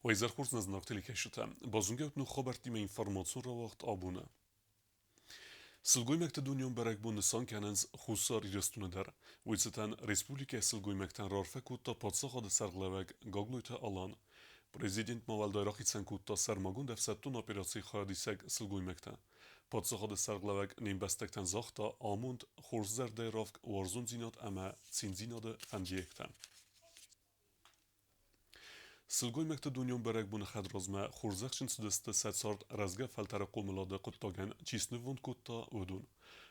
Уӕ изӕр хорз нӕ зынаргъ телекӕсджытӕ! Базонгӕ ут ног хабӕрттимӕ информацион рауагъд абоны. Сылгоймӕгты дунеон бӕрӕгбон нысан кӕнынц Хуссар Ирыстоны дӕр. Уый цытӕн республикӕйы сылгоймӕгтӕн раарфӕ кодта паддзахады сӕргълӕууӕг Гаглойты Алан. Президент ма уӕлдай рахицӕн кодта сӕрмагонд ӕфсӕддон операцийы хайадисӕг сылгоймӕгтӕ. Паддзахады сӕргълӕууӕг не мбӕстӕгтӕн загъта амонд, хорз зӕрдӕйы равг, уарзондзинад ӕмӕ циндзинады фӕндиӕгтӕ. Сылгоймӕгты дунеон бӕрӕгбоны хӕдразмӕ хорзӕхджын цыдысты сӕ цард рӕзгӕ фӕлтӕры хъомылады хъуыддагӕн чи снывонд кодта, уыдон.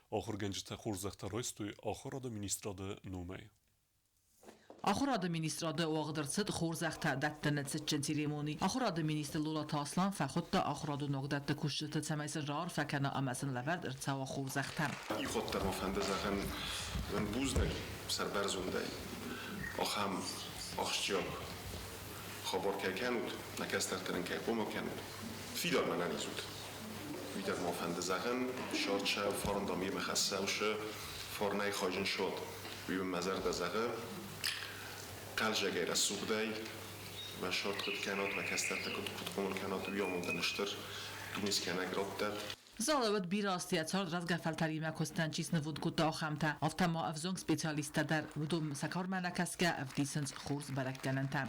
Ахуыргӕнджытӕ хорзӕхтӕ райстой Ахуырады министрады номӕй. Ахуырады министрады уагъд ӕрцыд хорзӕхтӕ дӕттыны цытджын церемони. Ахуырады министр Лолаты Аслан фӕхуыдта ахуырадон уагдӕтты кусджыты, цӕмӕй сын раарфӕ кӕна ӕмӕ сын лӕвӕрд ӕрцӕуа хорзӕхтӕ. Иходдӕр мӕ фӕнды зӕгъын уын бузныг сӕрбӕрзондӕй ахӕм ахсджиаг хабар кӕй кӕнут, нӕ кӕстӕртӕн кӕй хъомыл кӕнут. Фидар мӕ нӕниз ут. Уый дӕр ма фӕнды зӕгъын, сӕрд сӕ фарн дам йемӕ хӕссӕусы, фарнӕй хайджын суат. Уый уын мӕ зӕрдӕ зӕгъы, хъӕлдзӕгӕй рӕсугъдӕй, мӕ сӕрд куыд кӕнат, мӕ кӕстӕртӕ куыд хъомыл кӕнат, уый амондӕн стыр дунескӕнӕг раттӕд. Залы уыд бирӕ азты йӕ цард рӕзгӕ фӕлтӕримӕ куыстӕн чи снывонд кодта, ахӕмтӕ. Афтӕ ма ӕвзонг специалисттӕ дӕр, уыдон сӕ кармӕ нӕ кӕсгӕ, ӕвдисынц хорз бӕрӕггӕнӕнтӕ.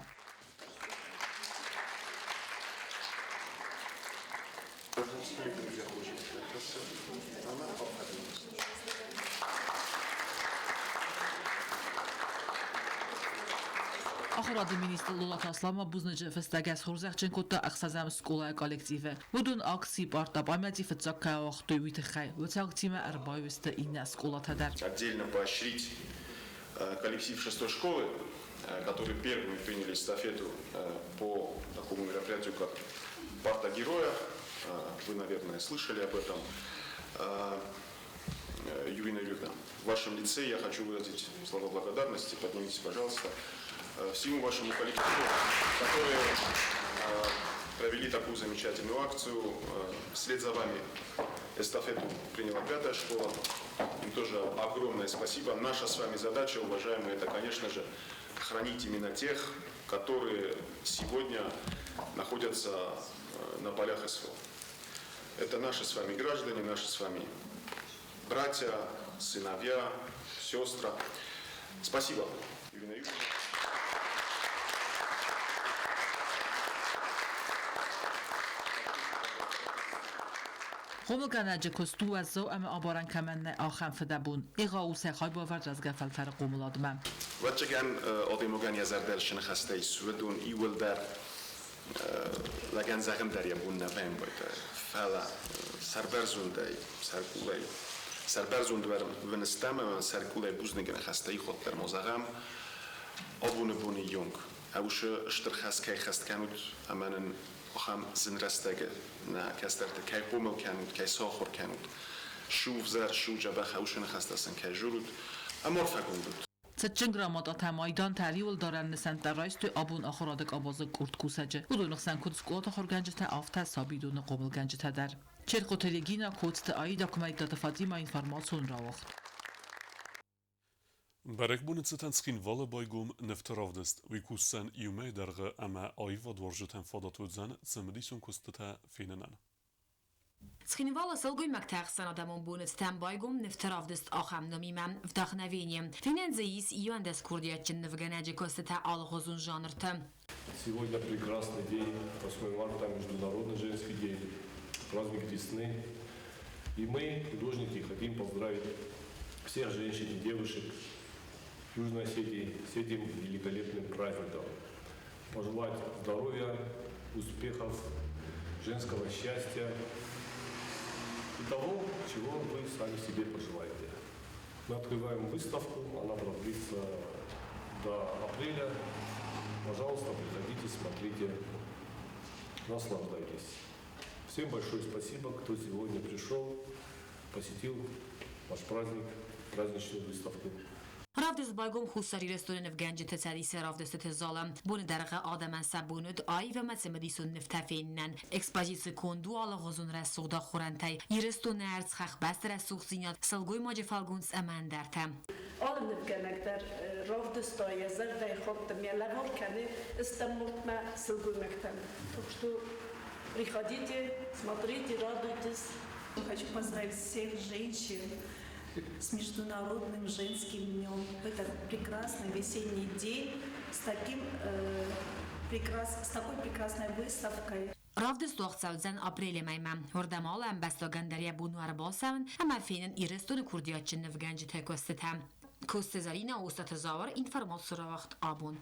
Ахуырады министр Лолаты Аслан ма бузныджы фыстӕгӕй схорзӕхджын кодта ӕхсӕзӕм скъолайы коллективы. Уыдон акци «Парта памяти» фыццаг кӕй ауагътой, уый тыххӕй. Уыцы акцимӕ ӕрбаиу сты иннӕ скъолатӕ дӕр. Отдельно поощрить коллектив шестой школы, которые первыми приняли эстафету по такому мероприятию, как «Парта героя». Вы, наверное, слышали об этом. Юрина Юрьевна, в вашем лице я хочу выразить слова благодарности. Поднимитесь, пожалуйста, всему вашему коллективу, которые провели такую замечательную акцию. Вслед за вами эстафету приняла пятая школа. Им тоже огромное спасибо. Наша с вами задача, уважаемые, это, конечно же, хранить именно тех, которые сегодня находятся на полях СВО. Это наши с вами граждане, наши с вами братья, сыновья, сестры. Спасибо, Ирина Юрьевна. Хъомылгӕнӕджы куыст у уӕззау ӕмӕ абарӕн кӕмӕн нӕй, ахӕм фыдӕбон. Егъау у сӕ хайбавӕрд рӕзгӕ фӕлтӕры хъомыладмӕ. Ӕвӕццӕгӕн, адӕймагӕн йӕ зӕрдӕ ныхӕстӕй суыдон иууылдӕр лӕгӕн зӕгъын дӕр йӕ бон нӕ бамбӕлдта, фӕлӕ сӕрбӕрзондӕй, сӕркъулӕй сӕрбӕрзонд выныстам ӕмӕ сӕркъулӕй бузныг ныхӕстӕ иходдӕр ма зӕгъӕм, абоны боны йонг ӕвусы стыр хӕс кӕй хӕст кӕнут ӕмӕ нын ахӕм зын рӕстӕгы нӕ кӕстӕрты кӕй хъомыл кӕнут, кӕй сахуыр кӕнут, сувзӕр, су дзӕбӕх ӕвусы ныхӕстӕ сын кӕй журут, ӕмӕ арфӕгонд ут. Цытджын грамотатӕ, майдантӕ, риуылдарӕн нысӕнттӕ райстой абон ахуырады къабазы къорд кусӕджы. Уыдоны хсӕн куыд скъолаты ахуыргӕнджытӕ, афтӕ сабидоны хъомылгӕнджытӕ дӕр. Черкъоты Регина, Коцты Аида, Куымӕридтаты Фатимӕ информацион рауагъд. Бӕрӕгбоны цытӕн Цхинвалы байгом нывты равдыст. Уый кусдзӕн иу мӕйы дӕргъы ӕмӕ аивадуарзджытӕн фадат уыдзӕн цымыдисон куыстытӕ фенынӕн. Цхинвалы сылгоймӕгты ӕхсӕнадӕмон боны цытӕн байгом нывты равдыст ахӕм номимӕ «Вдохновение». Фенӕн дзы ис иуӕндӕс курдиатджын нывгӕнӕджы куыстытӕ алыгъуызон жанрты. Сегодня прекрасный день, 8 марта, Международный женский день, праздник весны. И мы, художники, хотим поздравить всех женщин и девушек Южной Осетии с этим великолепным праздником. Пожелать здоровья, успехов, женского счастья и того, чего вы сами себе пожелаете. Мы открываем выставку, она продлится до апреля. Пожалуйста, приходите, смотрите, наслаждайтесь. Всем большое спасибо, кто сегодня пришел, посетил наш праздник, праздничную выставку. Равдыст байгом Хуссар Ирыстоны нывгӕнджыты цӕдисы равдыстыты залы. Боны дӕргъы адӕмӕн сӕ бон уыд аив ӕмӕ цымыдисон нывтӕ фенынӕн. Экспозици конд у алыгъуызон рӕсугъд ахорӕнтӕй. Ирыстоны ӕрдз, хӕхбӕсты рӕсугъддзинад, сылгоймаджы фӕлгонц ӕмӕ ӕндӕртӕ. Алы нывгӕнӕг дӕр равдыста йӕ зӕрдӕйы хатт ӕмӕ лӕвар кӕны стӕм муртмӕ сылгоймӕгтӕн. Так что приходите, смотрите, радуйтесь. Хочу поздравить всех женщин с Международным женским днем. В этот прекрасный весенний день с такой прекрасной выставкой. Равдыст уагъд цӕудзӕн апрелы мӕймӕ. Уырдӕм алы ӕмбӕстагӕн дӕр йӕ бон у ӕрбацӕуын ӕмӕ фенын Ирыстоны курдиатджын нывгӕнджыты куыстытӕ. Коцты Зӕринӕ, Остъаты Зауыр, информацион рауагъд абон.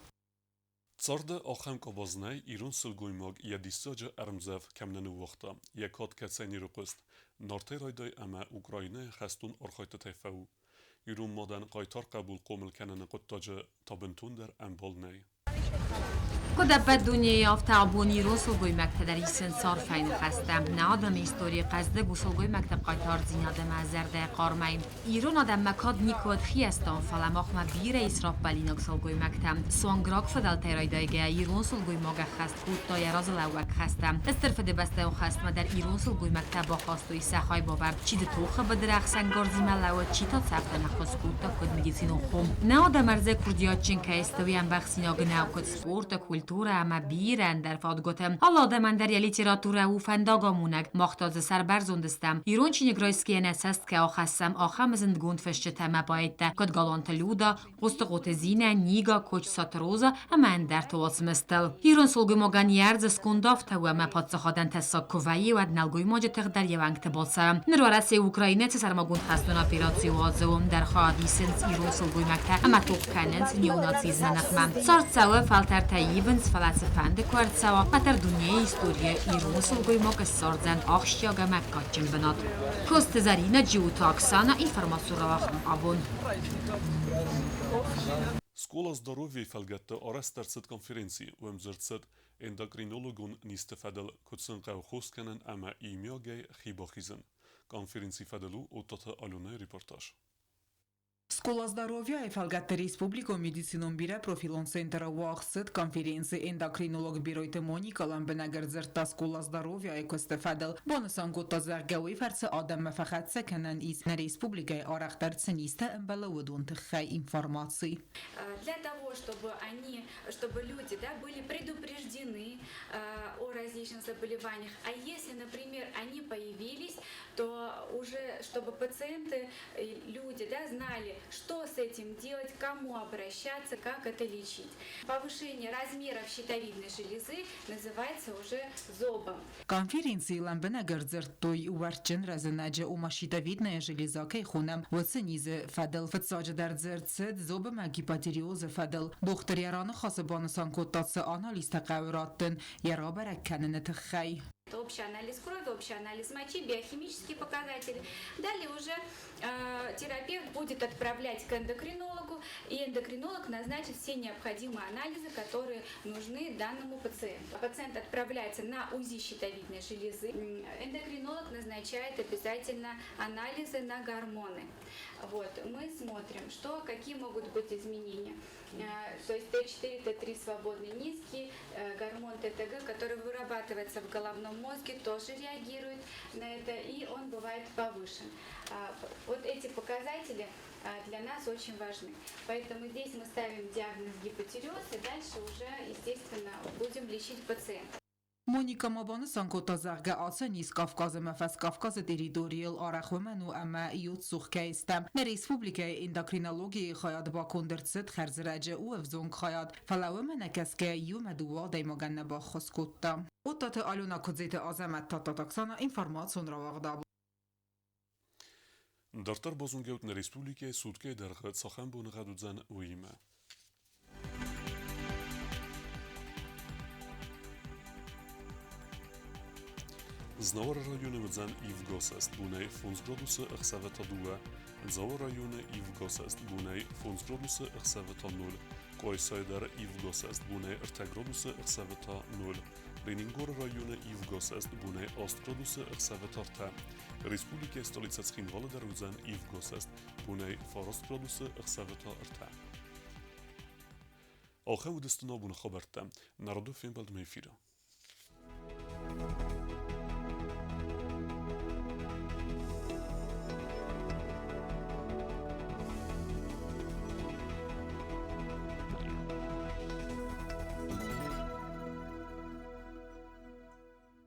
Царды ахӕм къабаз нӕй, ирон сылгоймаг йӕ диссаджы ӕрмдзӕф кӕм нӕ ныууагъта, йӕ кад кӕцӕй не рыхъуыст, Нартӕй райдай ӕмӕ Украинӕйы хӕстон архайдтытӕй фӕу. Ирон мадӕн хъайтар хъӕбул хъомыл кӕныны хъуыддаджы та бынтондӕр ӕмбал нӕй. Куыд ӕппӕт дунейы, афтӕ абон ирон сылгоймӕгтӕ дӕр исынц арфӕйы ныхӕстӕ. Нӕ адӕмы историйы хъӕздыг у сылгоймӕгты хъайтардзинад ӕмӕ зӕрдӕйы хъармӕй. Ирон адӕммӕ кад никуы уыд хиӕстон, фӕлӕ махмӕ бирӕ ис раппӕлинаг сылгоймӕгтӕ. Суанг рагфыдӕлтӕй райдайгӕйӕ ирон сылгоймаг ӕххӕст кодта йӕ разылӕууӕг хӕстӕ. Стыр Фыдыбӕстӕйон хӕстмӕ дӕр ирон сылгоймӕгтӕ бахастой сӕ хайбавӕрд. Чи дзы тохы быдыры ӕхсӕнгарзимӕ лӕууыд, чи та цӕфтӕн ӕххуыс кодта куыд медицинон хо. Нӕ адӕм ӕрдзӕй курдиатджын кӕй сты, уый ӕмбӕхсинаг нӕу, куыд спорты, культурӕ ӕмӕ бирӕ ӕндӕр фадгуыты. Алы адӕмӕн дӕр йӕ литературӕ у фӕндагамонӕг. Мах та дзы сӕрбӕрзонд стӕм. Ирон чиныг райсгӕйӕ нӕ цӕст кӕй ахӕссӕм, ахӕм зындгонд фысджытӕ ӕмӕ поэттӕ, куыд Галанты Люда, Хъостыхъоты Зинӕ, Нига, Кочысаты Роза ӕмӕ ӕндӕрты уацмыстыл. Ирон сылгоймагӕн йӕ ӕрдзы сконд афтӕ у, ӕмӕ паддзахадӕн тӕссаг куы вӕййы, уӕд нӕлгоймаджы тых дӕр йе уӕнгты бацӕуы. Ныр Уӕрӕсе Украинӕйы цы сӕрмагонд хӕстон операци уадзы, уым дӕр хайад исынц ирон сылгоймӕгтӕ ӕмӕ тох кӕнынц неонацизмы ныхмӕ. Цард цӕуы, фӕлтӕртӕ ивынц, фӕлӕ цыфӕнды куы ӕрцӕуа, уӕддӕр дунейы историйы ирон сылгоймаг ссардзӕн ахсджиаг ӕмӕ кадджын бынат. Коцты Зӕринӕ, Джиоты Оксана, информацион рауагъд абон. Школа здоровья фӕлгӕтты арӕзт ӕрцыд конференци, уым дзырд цыд эндокринологон низты фӕдыл, куыд сын хъӕуы хос кӕнын ӕмӕ иумиагӕй хи бахизын. Конференцийы фӕдыл у Оттаты Аленӕйы репортаж. Школа здоровья фӕлгӕтты республикон медицинон бирӕпрофилон центры уагъд цыд конференци эндокринолог Беройты Моника лӕмбынӕг ӕрдзырдта Школа здоровья-йы куысты фӕдыл. Банысан кодта, зӕгъгӕ, уый фӕрцы адӕммӕ фӕхӕццӕ кӕнӕн ис нӕ республикӕйы арӕхдӕр цы низтӕ ӕмбӕлы, уыдон тыххӕй информаци. Для того, чтобы они, чтобы люди, да, были предупреждены о различных заболеваниях. А если, например, они появились, то уже чтобы пациенты, люди, да, знали, что с этим делать, к кому обращаться, как это лечить. Повышение размеров щитовидной железы называется уже зобом. Конференцийы лӕмбынӕг ӕрдзырдтой уӕртджын рӕзынӕджы, ома щитовидная железа кӕй хонӕм, уыцы низы фӕдыл. Фыццаджыдӕр дзырд цыд зобы гипотиреозы фӕдыл. Дохтыр йӕ раныхасы банысан кодта, цы анализтӕ хъӕуы раттын йӕ рабӕрӕг кӕныны тыххӕй. Общий анализ крови, общий анализ мочи, биохимические показатели. Далее уже терапевт будет отправлять к эндокринологу, и эндокринолог назначит все необходимые анализы, которые нужны данному пациенту. Пациент отправляется на УЗИ щитовидной железы. Эндокринолог назначает обязательно анализы на гормоны. Вот, мы смотрим, что, какие могут быть изменения. То есть Т4, Т3 свободный низкий, гормон ТТГ, который вырабатывается в головном мозге, тоже реагирует на это, и он бывает повышен. Вот эти показатели для нас очень важны. Поэтому здесь мы ставим диагноз гипотиреоз, и дальше уже, естественно, будем лечить пациента. Моника ма банысан кодта, зӕгъгӕ, ацы низ Кавказы ӕмӕ Фӕскавказы территорийыл арӕх уымӕн у ӕмӕ йод цух кӕй стӕм. Нӕ республикӕйы эндокринологийы хайад баконд ӕрцыд хӕрзрӕджы, у ӕвзонг хайад, фӕлӕ уымӕ нӕ кӕсгӕ иумӕ дыууӕ адӕймагӕн нӕ баххуыс кодта. Оттаты Алена, Куыдзеты Азӕмӕт, Тадтаты Оксана, информацион рауагъд. Дарддӕр базонгӕ нӕ республикӕйы суткӕйы дӕргъы цахӕм боныгъӕд уыдзӕн, уыимӕ. Знауыры районы уыдзӕн ивгӕ бонӕй 5 градусы, ӕхсӕвы та 2. Дзауы районы ивгӕ бонӕй 5 градусы, ӕхсӕвы та 0. Къуайсайы дӕр ивгӕ бонӕй 3 градусы, ӕхсӕвы та 0. Ленингоры районы ивгӕ бонӕй 8 градусы, ӕхсӕвы та 3. Республикӕйы столицӕ Цхинвалы дӕр уыдзӕн ивгӕ бонӕй 9 градусы, ӕхсӕвы та 3. Ахӕм уыдысты нӕ абоны хабӕрттӕ. Нӕ радон фембӕлдмӕ эфиры.